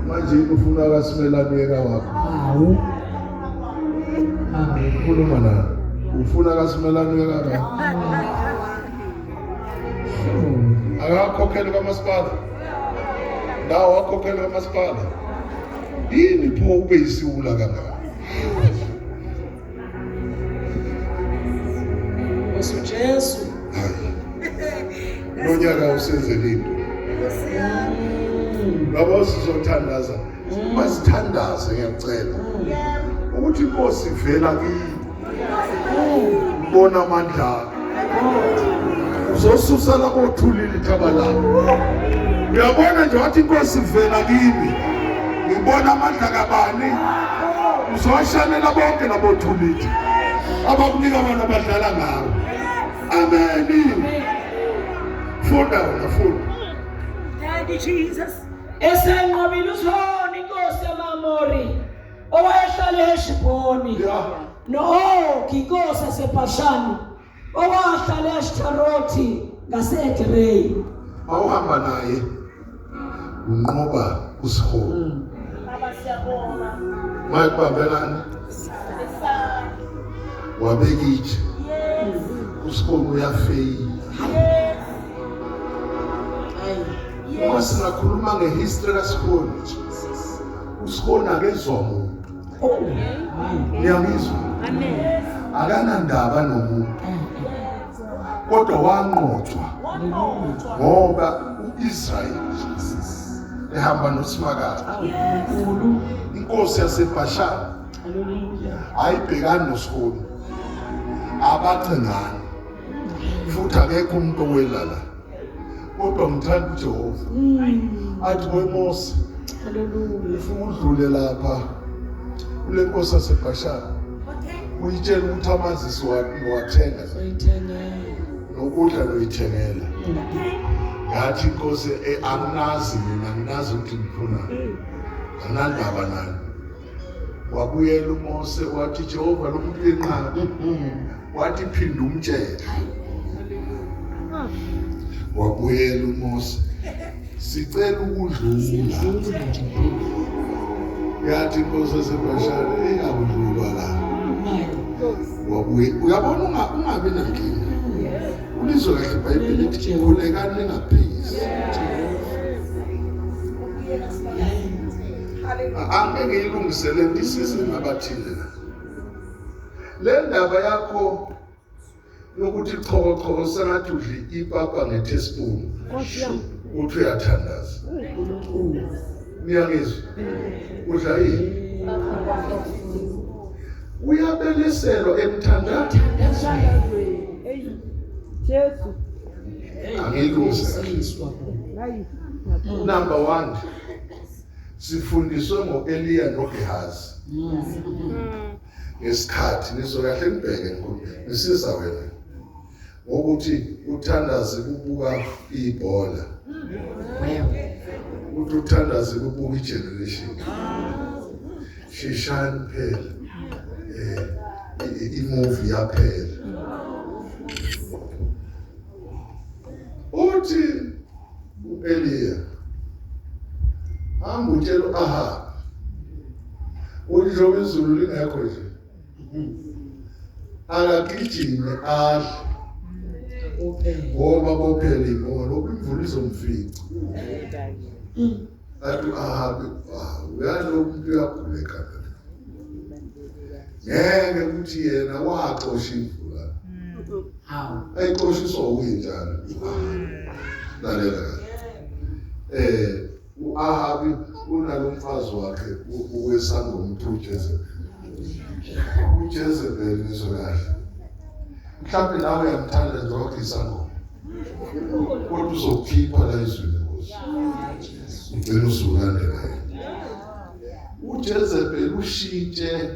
Manje yini ufuna kaSimelane uyeka wakho? Hawu. Hawu. Khuluma na. Ufuna kaSimelane uyeka wakho. Akakhokheli kamasipala. Nawo wakhokhela kamasipala. Yini pho ube yisiwula kangaka? Nkosi uJesu. Hayi. Lonyaka usenzele into. Baba sizothandaza. Masithandaze ngiyacela. Ukuthi inkosi ivela kimi. Bona amandla akhe. Uzosusa labo thulile ithaba labo. Uyabona nje wathi inkosi ivela kimi. Ngibona amandla kabani? Uzoshanela bonke labo thulile. Abakunika abantu abadlala ngawo. Amen. Funda wena funda. Thank you, Jesus. Esenqobile uSihoni inkosi yamaAmori owayehlala eHeshibhoni. Yeah. No-Ogi inkosi yaseBhashani owahlala eAshtaroti ngase-Edreyi. Awuhamba naye unqoba uSihoni. Baba siyabonga. Mayikubambelani wabeka itshe. Yes. uSihoni uyafeyila. Yes. Hayi. Uma singakhuluma ngehistory kaSihoni, uSihoni akezwa muntu. Oh. Hayi. Niyangizwa? Amen. Akanandaba nomuntu. Kodwa wanqotshwa Wanqotshwa. ngoba uIsrayeli ehamba noSimakade. Nkulu. Inkosi yaseBhashani Hallelujah. ayibhekani noSihoni. Abacengani. Futhi akekho umuntu owela la. Kodwa ngithanda uJehova. Athi weMose Hallelujah. ufuna udlule lapha kule nkosi yaseBhashani. Okay. Uyitshela ukuthi amanzi siwathenga Soyithengela. nokudla noyithengela. Okay. Ngathi inkosi anginazi mina anginazi ukuthi ngifuna anandaba nani. Wabuyela uMose wathi Jehova lo muntu uyenqaba. Wathi phinda umtshele. Wabuyela uMose sicela ukudlula. Yathi inkosi yaseBhashani eyakudlulwa la. Hayi. Wabuye uyabona ungabi nankinga. Ulizwe kahle iBhayibheli lithi khulekani ningaphezi. Hallelujah. Angeke ngiyilungise le nto isize nabathile la. Le ndaba yakho yokuthi choko choko sengathi udla ipapa nge-teaspoon uthi uyathandaza. Niyangizwa? Udla yini? Uyabeleselwa emthandazo. Jesu. Angiyilungise kahle. Siswa. Number 1 sifundiswe ngoEliya noGehazi. Ngesikhathi nizokahle ngibheke nkulu ngisiza wena ngokuthi uthandaze kubuka ibhola. Uthi uthandaze kubuka igeneration. Shishani phela. Imovie yaphela. Uthi uEliya hamba utshela uAhab uthi njengoba izulu lingekho nje akagijime adle ngoba bophela iy'nkomo lokhu imvula izomfica. Athi uAhabi uyazi lo muntu uyagula ekhanda ngeke ukuthi yena waxosha imvula. Hawu. Ayixoshiswa uye njalo. Lalela kahle. uAhabi unalomfazi wakhe uwesangomntu uJezebel. uJezebel nizwe kahle. Mhlawumbe nawe uyamthanda nje wakhe isangoma. Kodwa uzokhipha la ezweni Nkosi. Ugcina usulandela yena. uJezebel ushintshe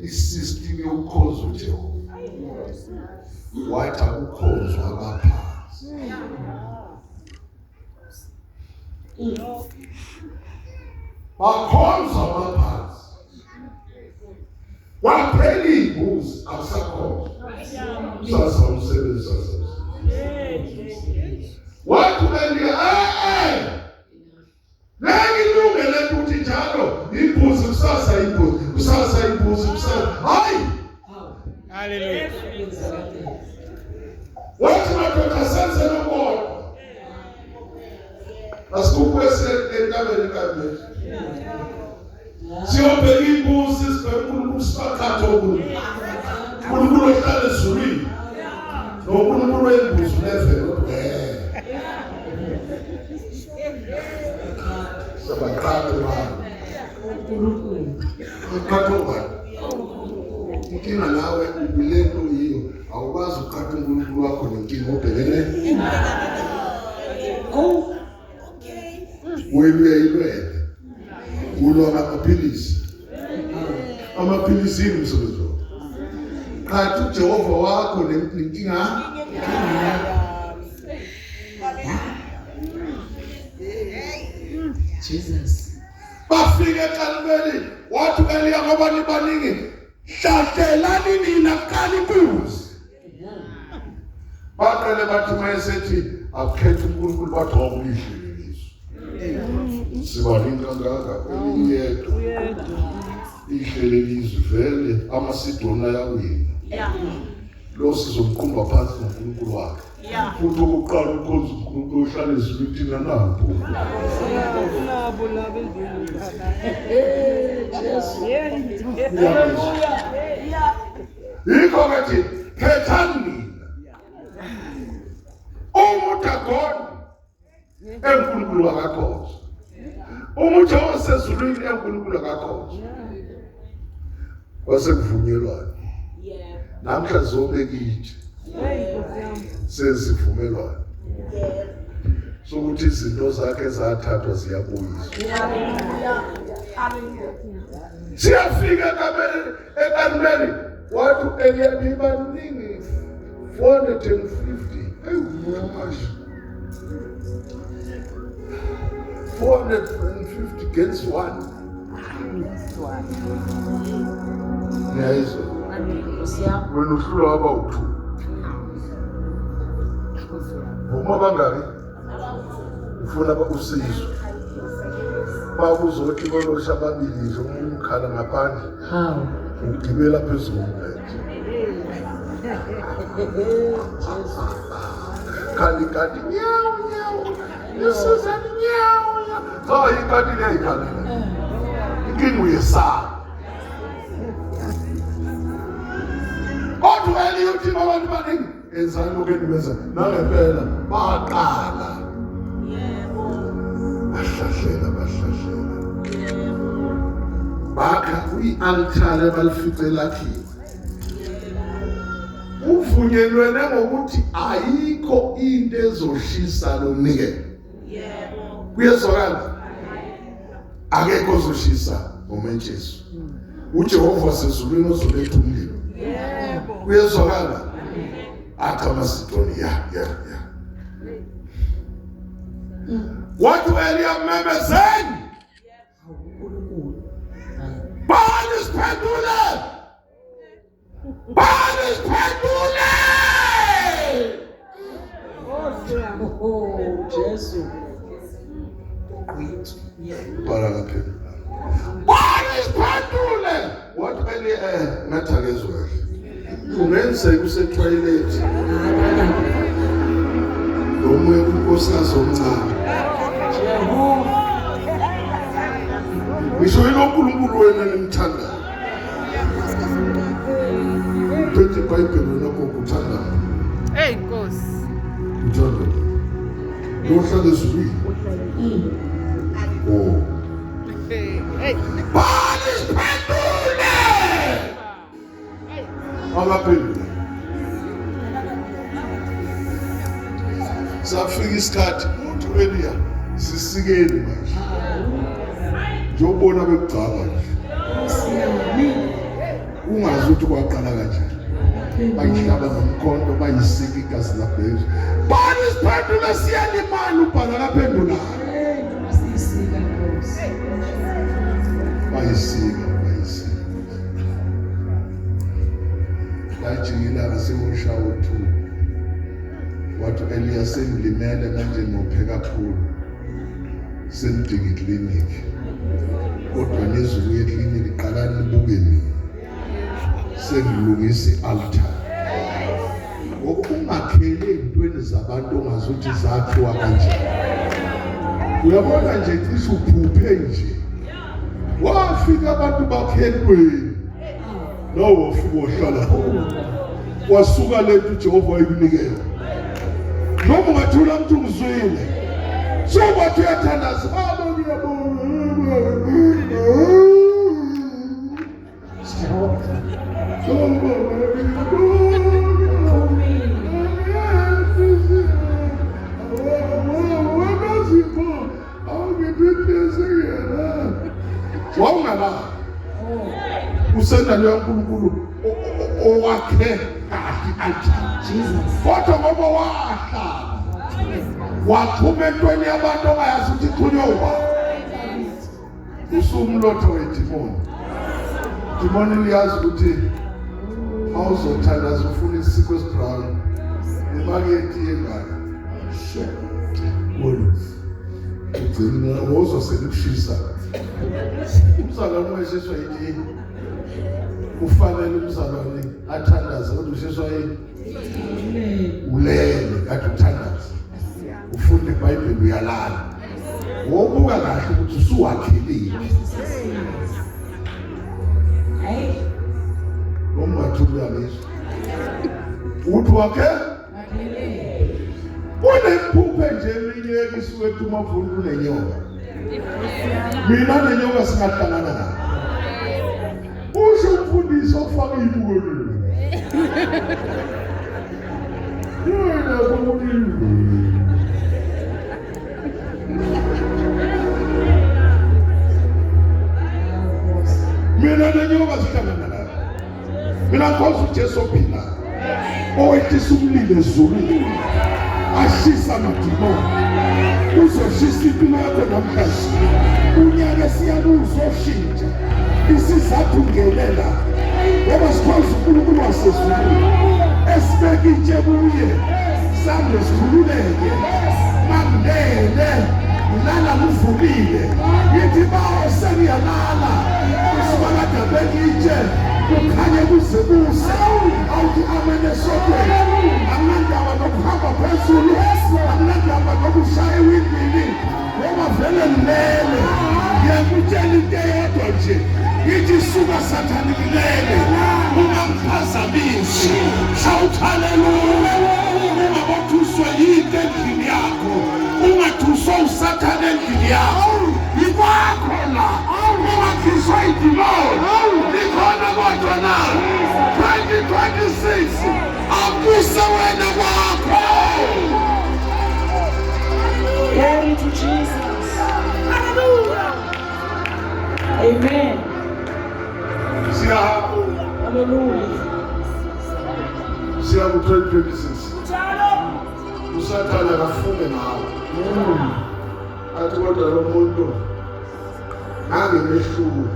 isystem yokukhonza uJehova. Wathi akukhonzwa abaphansi. Bakhonza abaphansi. Waphela iy'mbuzi akusakhonzwa. Sasa umsebenzi sasa. Wathi uEliya Imbuzi kusasa, imbuzi kusasa, imbuzi kusasa. Hayi, Hallelujah. wathi madoda senze lokodwa, asikhuphuke entabeni kaMbeki siyobheka imbuzi, sibheke uNkulunkulu, sibaqhathe uNkulunkulu, uNkulunkulu ohlala ezulwini noNkulunkulu wembuzi level. Sabaqhathe bani? Uqhathe ubani? Inkinga nawe ubilento yiyo, awukwazi ukuqhatha uNkulunkulu wakho nenkinga obhekene. Wena uyayilwela, ulwa ngamaphilisi. Amaphilisi yini umsebenzi wakho? Qhatha uJehova wakho nenkinga. Jesus. Bafike eKarimeli, wathi u-Eliya, ngoba nibaningi, hlahlelani nina kuqala inkunzi. Baqale bathi mayesethi akukhethe uNkulunkulu, bathi awulihle lelizwe, sibaningi kangaka, eliyedwa ihle lelizwe vele, amaSidoni ayawina. Lo sizomqumba phansi noNkulunkulu wakhe. Futhi okokuqala ukhonza uNkulunkulu ohlala ezulwini, thina napho. Nabo laba endlini. Jesu. Hallelujah. Yikho ke thi khethani nina, uma uDagoni enkulunkulu akakhonzwa, uma uJehova sezulwini enkulunkulu akakhonzwa. Kwase kuvunyelwana. Namhla zobeka itshe. Hey, Nkosi yami. Sezivumelwano sokuthi izinto zakhe zathathwa ziyabuyiswa. Siyafika ekameni, eKarimeli, wathi u-Eliya, nibaningi, 450. Eyi, manje 450 against one, ngiyayizwa. Nkosi yami. Wena uhlulwa abawu-two, vuma bangaki ufuna usizo, bakuzothi bolosha ababili nje, omunye ukhala ngaphandle. Hawu. Ugibela phezulu kombethe, khala ikati, nyawo nyawo, isizani, nyawo nyawo. Hayi, ikati liyayikhalela, inkinga uyesaba. Kodwa Eliya uthi abantu baningi, enzani lokhu enikwenza. Nangempela baqala bahlahlela, bahlahlela, bakha i-altare, balifice lakhiwe. Kuvunyelwene ngokuthi ayikho into ezoshisa lo mnikelo. Kuyezwakala, akekho ozoshisa ngomentshisi, uJehova sezulwini ozoletha umlilo. Kuyezwakala, athi amaSidoni, ya ya ya. Wathi u-Eliya, memezeni. Hawu, uNkulunkulu. Bani siphendule, bani siphendule. Nkosi yami. Oh, Jesu. Gqithu. Bhala kaphendula, bani siphendule. Wathi Eliya, ngathi akezwe kahle, kungenzeka use-toilet nomunye unkosikazi omncane. Jehova. Ngisho yilo nkulunkulu wena nimthandayo, uphethe iBhayibheli wena gogo, uthandayo. Hey, Nkosi. Uthanda lohlala ezulwini, oh. Hey, hey. Bani siphendule, akaphendule. Safika isikhathi, uthi Eliya, sisikeni manje njengobona bekugcaba nje. Nkosi yami. Ungazi ukuthi kwaqala kanjani, bayihlaba nomkhonto, bayisika, igazi labhezwa. Bani siphendule, siyalimala. Ubhala kaphendulayo. Hey, noma siyisika Nkosi. Bayisika, bayisika, lajika ilanga sewushawa u-2. Wathi Eliya, sengilimele manje, ngophe kakhulu, sengidinga ikliniki. Kodwa nizukuya ekliniki, qalani nibuke mina. Sengilungisa i-altar. Ngoba ungakheli ey'ntweni zabantu ongazi ukuthi zakhiwa kanjani. Uyabona nje cishe uphuphe nje. Wafika abantu bakhe entweni. Nawe wafika wahlala khona. Wasuka lento uJehova wayikunikela. Noma ungathula mntu ngizwile. Sobathi uyathandaza, baba ngiyabonga. Wawungalali usendalo yaNkulunkulu owakhe kahle i-altar, kodwa ngoba wahlala waxhuma entweni yabantu ongayazi ukuthi ixhunywe ubani, usumlotha wedimoni. Dimoni liyazi ukuthi mawuzothandaza ufuna isiko esibrown nemali yetiye engaka, wena ugcina wozosela ukushisa. Umzalwane weshiswa yitiye, kufanele umzalwane athandaze, kodwa ushiswa yini? Ulele kade uthandaza, ufunda iBhayibheli, uyalala. Wobuka kahle ukuthi usuwakhelile. Hey. Noma uyangizwa uthi wakhe kunemphuphe nje eminye isuke ethi umavundu unenyoka. Mina nenyoka singahlangana nayo. Usho umfundisi ofaka ibuko leli. Yena kumlilo. Mina nenyoka sihlangana nayo. Mina ngikhonza uJesu ophilayo, owehlisa umlilo ezulwini, ashisa amadimoni. Uzoshisa impilo yakho namhlanje. Unyaka siyakuzoshintsha. Isizathu ngelela ngoba sikhonza uNkulunkulu wasezulwini esibeka itshe kuye, sambe sikhululeke. Mangilele, ngilala kuvumile, ngithi bawo sengiyalala, usimakade abeka itshe kukhanye kuze kuse. Awuthi amen esodweni. Anginandaba nokuhamba phezulu, anginandaba nokushaya ewindini, ngoba vele ngilele. Ngiyakutshela into eyodwa nje, ngithi suka Sathane, ngilele, ungangiphazamisi. Shout haleluya. Ungabothuswa yinto endlini yakho, ungathuswa uSathane endlini yakho. Ikwakho la, ungakhishwa idimoni likhona. Kodwa na 2026 akuse wena kwakho. Glory to Jesus. Hallelujah. Amen. Siyahamba. Hallelujah. Siya ku-2026. Njalo. Usathane akafunge nawe, athi kodwa lo muntu ngangemehlula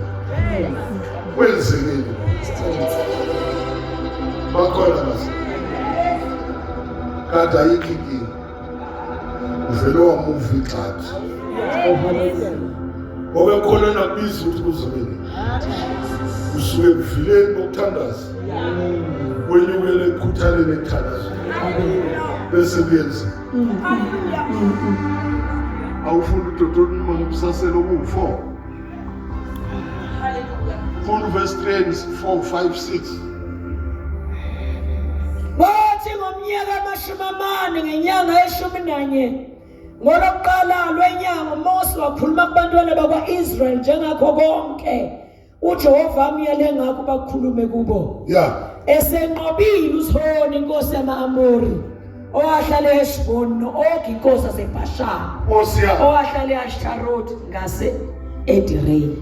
kwenzekeni. Bakhona basi kade ayikho inkinga, uvele wamuva igxathu. Oh, hallelujah. Ngoba ekholweni akubizi ukuthi kuzobe nini, usuke ekuvileni bokuthandaza wenyukele ekukhuthaleni ekuthandazweni, bese kuyenzeka. Hallelujah. Awufunda uDeuteronomy umsaselo kuwu-4. Hallelujah. Funda uverse 3 4 5 6. Kwathi ngomnyaka 40 ngenyanga ye-11 ngolokuqala lwenyanga, uMose wakhuluma kubantwana bakwa-Israyeli njengakho konke uJehova amyale ngakho bakhulume kubo. Esenqobile uSihoni inkosi yama-Amori owahlala eHeshbon, no-Og inkosi yaseBhashani Nkosi yami. owahlala e-Ashtaroth ngase-Edireyi.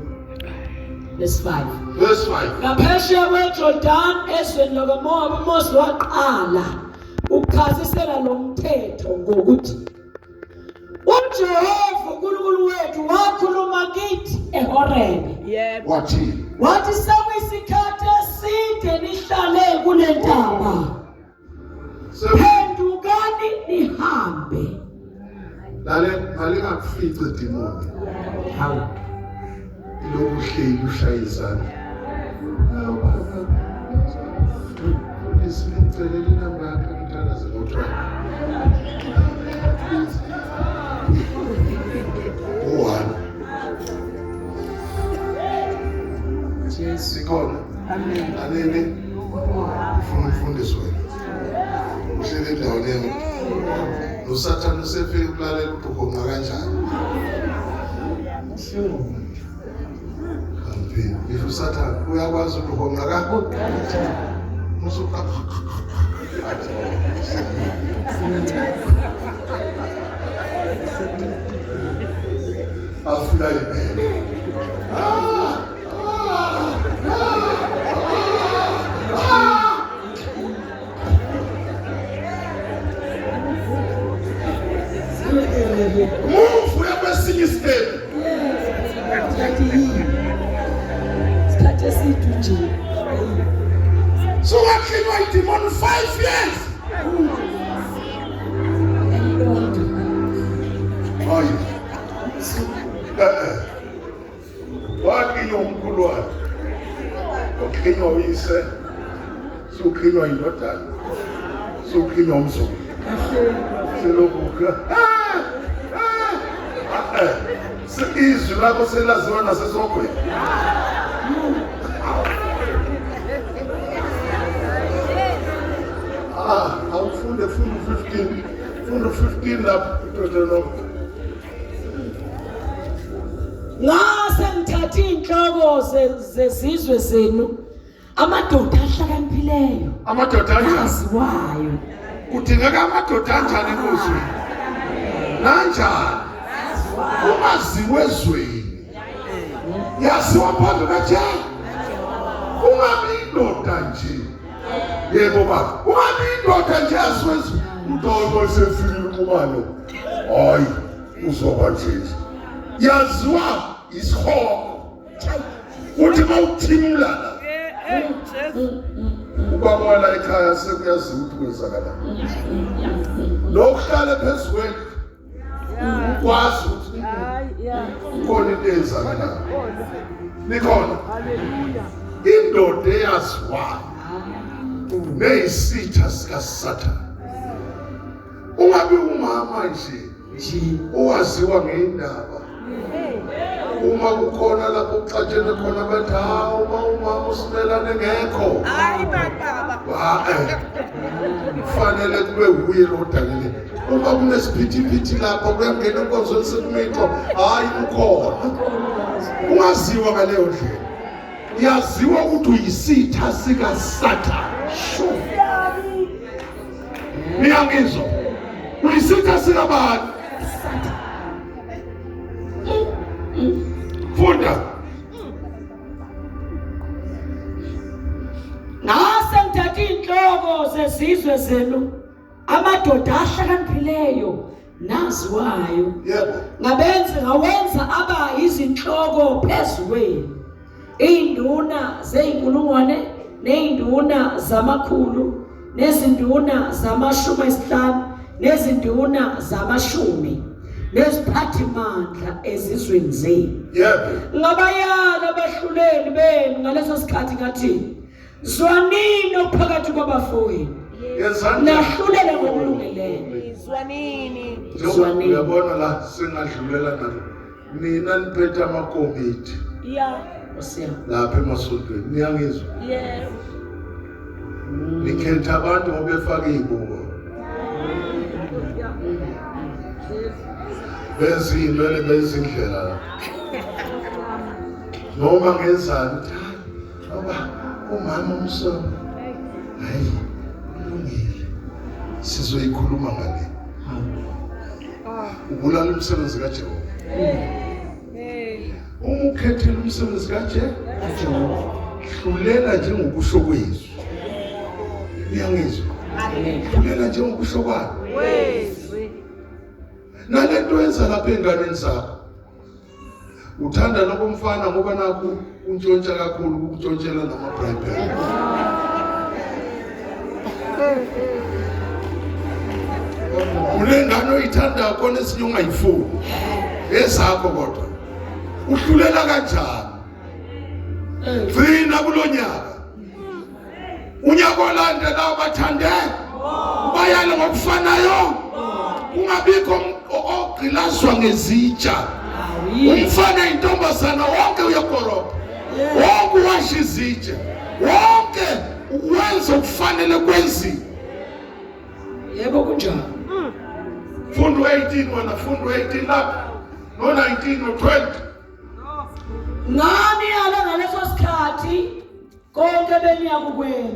Verse 5. Verse 5. Ngaphesheya kweJordan ezweni lakaMowabi, uMose waqala ukukhazisela lo mthetho ngokuthi uJehova uNkulunkulu wethu wakhuluma kithi eHorebe. Yebo. Wathi Wathi sekuyisikhathi eside nihlale kule ntaba. Phendukani nihambe. Lale malingakufice demoni. Hawu. Ilokhu uhleli ushaye izandla. Hawu baba. Mfundisi ngicelela inamba yakhe ngithandaze ngo-12. U-one. Sikhona. Amen. Anini? Ufuna umfundisi wena. Uhleli endaweni yami. Nosathane usefike ukulalela ukuthi ugonqa kanjani. Angiphinde. Ngisho usathane uyakwazi ukuthi ugonqa kanjani. Musuka. Afuna imele. Ah! Ah! Ah! Move uya kwesinye istep. Isikhathi eside nje. So waklinwa idemon 5 years. Elilodwa. Hayi. Eh. Waklinywa umkhulu wakhe. Waklinywa uyise. Suklinywa indodana. Suklinywa umzukulu. Selokhu ah ah eh. Izwi lakho selaziwa nasesogweni. Ah, awufunde funda u-15. Funda u-15 lapho Deuteronomy. Ngase ngithatha inhloko zezizwe zenu amadoda ahlakaniphileyo Amadoda anjani? aziwayo Kudingeka amadoda anjani enkosini? Nanjani? Ungaziwe ezweni. Yaziwa phambi kaJehova. Ungabi indoda nje. Yebo baba. Ungabi indoda nje yaziwe ezweni. Uthi hayi sefikile uNxumalo. Hayi uzoba nje. Yaziwa isihogo. Uthi mawuthimula la. Ubaba wala ekhaya sekuyaziwa ukuthi kwenzakalani. Nokuhlala phezu kwendlu ukwazi ukuthi kukhona into eyenzakalayo. Nikhona? Indoda eyaziwayo neyisitha sikaSathane. Ungabi umama nje owaziwa ngendaba. Uma kukhona lapho kuxatshene khona bathi hawu uma umama usimelane ngekho. Hayi baba. Hayi. Kufanele kube wuye lo odalile. Uma kunesiphithiphithi lapho kuyangena enkonzweni sekumitho, hayi ukhona. Ungaziwa ngaleyo ndlela. Yaziwa ukuthi uyisitha sikaSathane. Sure. Niyangizwa? Uyisitha sikabani? Funda. Ngase ngithatha inhloko zezizwe zenu amadoda ahlakaniphileyo naziwayo. Yebo. Ngabenza ngawenza aba izinhloko phezu kwenu. Induna zeyinkulungwane neyinduna zamakhulu nezinduna zamashumi ayisihlanu nezinduna zamashumi neziphathimandla ezizweni zenu. Yebo. Ngabayala abahluleli benu ngaleso sikhathi ngathi zwanini ophakathi kwabafowenu Yenzani? nahlulele ngokulungileyo. Zwanini. Zwanini. Uyabona la singadlulela nalo. Nina niphethe amakomiti Yeah. Nkosi yami. lapha emasontweni. Niyangizwa? Yeah. Nikhetha abantu ngoba befaka iy'buko. Benza iy'nwele benza indlela la. Noma ngenzani ukuthi hayi ngoba umama umsomo hayi kulungile sizoyikhuluma ngale. Ubulala umsebenzi kaJehova. Uma ukhethela umsebenzi kaJehova, hlulela njengokusho kwezwi. Niyangizwa? Hlulela njengokusho kwalo. Nalento yenza lapha enganeni zakho. Uthanda lokho mfana ngoba nakho untshontsha kakhulu ukuntshontshela nama bribe. Unengane oyithandayo khona esinye ungayifuni. Ezakho kodwa. Uhlulela kanjani? Gcina kulonyaka. Unyaka olandelayo bathande ubayale ngokufanayo. Kungabikho ogqilazwa ngezitsha. Umfana intombazana wonke uyakorobha. Wonke uwasha izitsha. Wonke wenza okufanele kwenziwe. Yebo kunjalo. Funda u-18 wena, funda u-18 lapha. No-19 no-20. Ngani yala ngaleso sikhathi konke beniyakukwenza.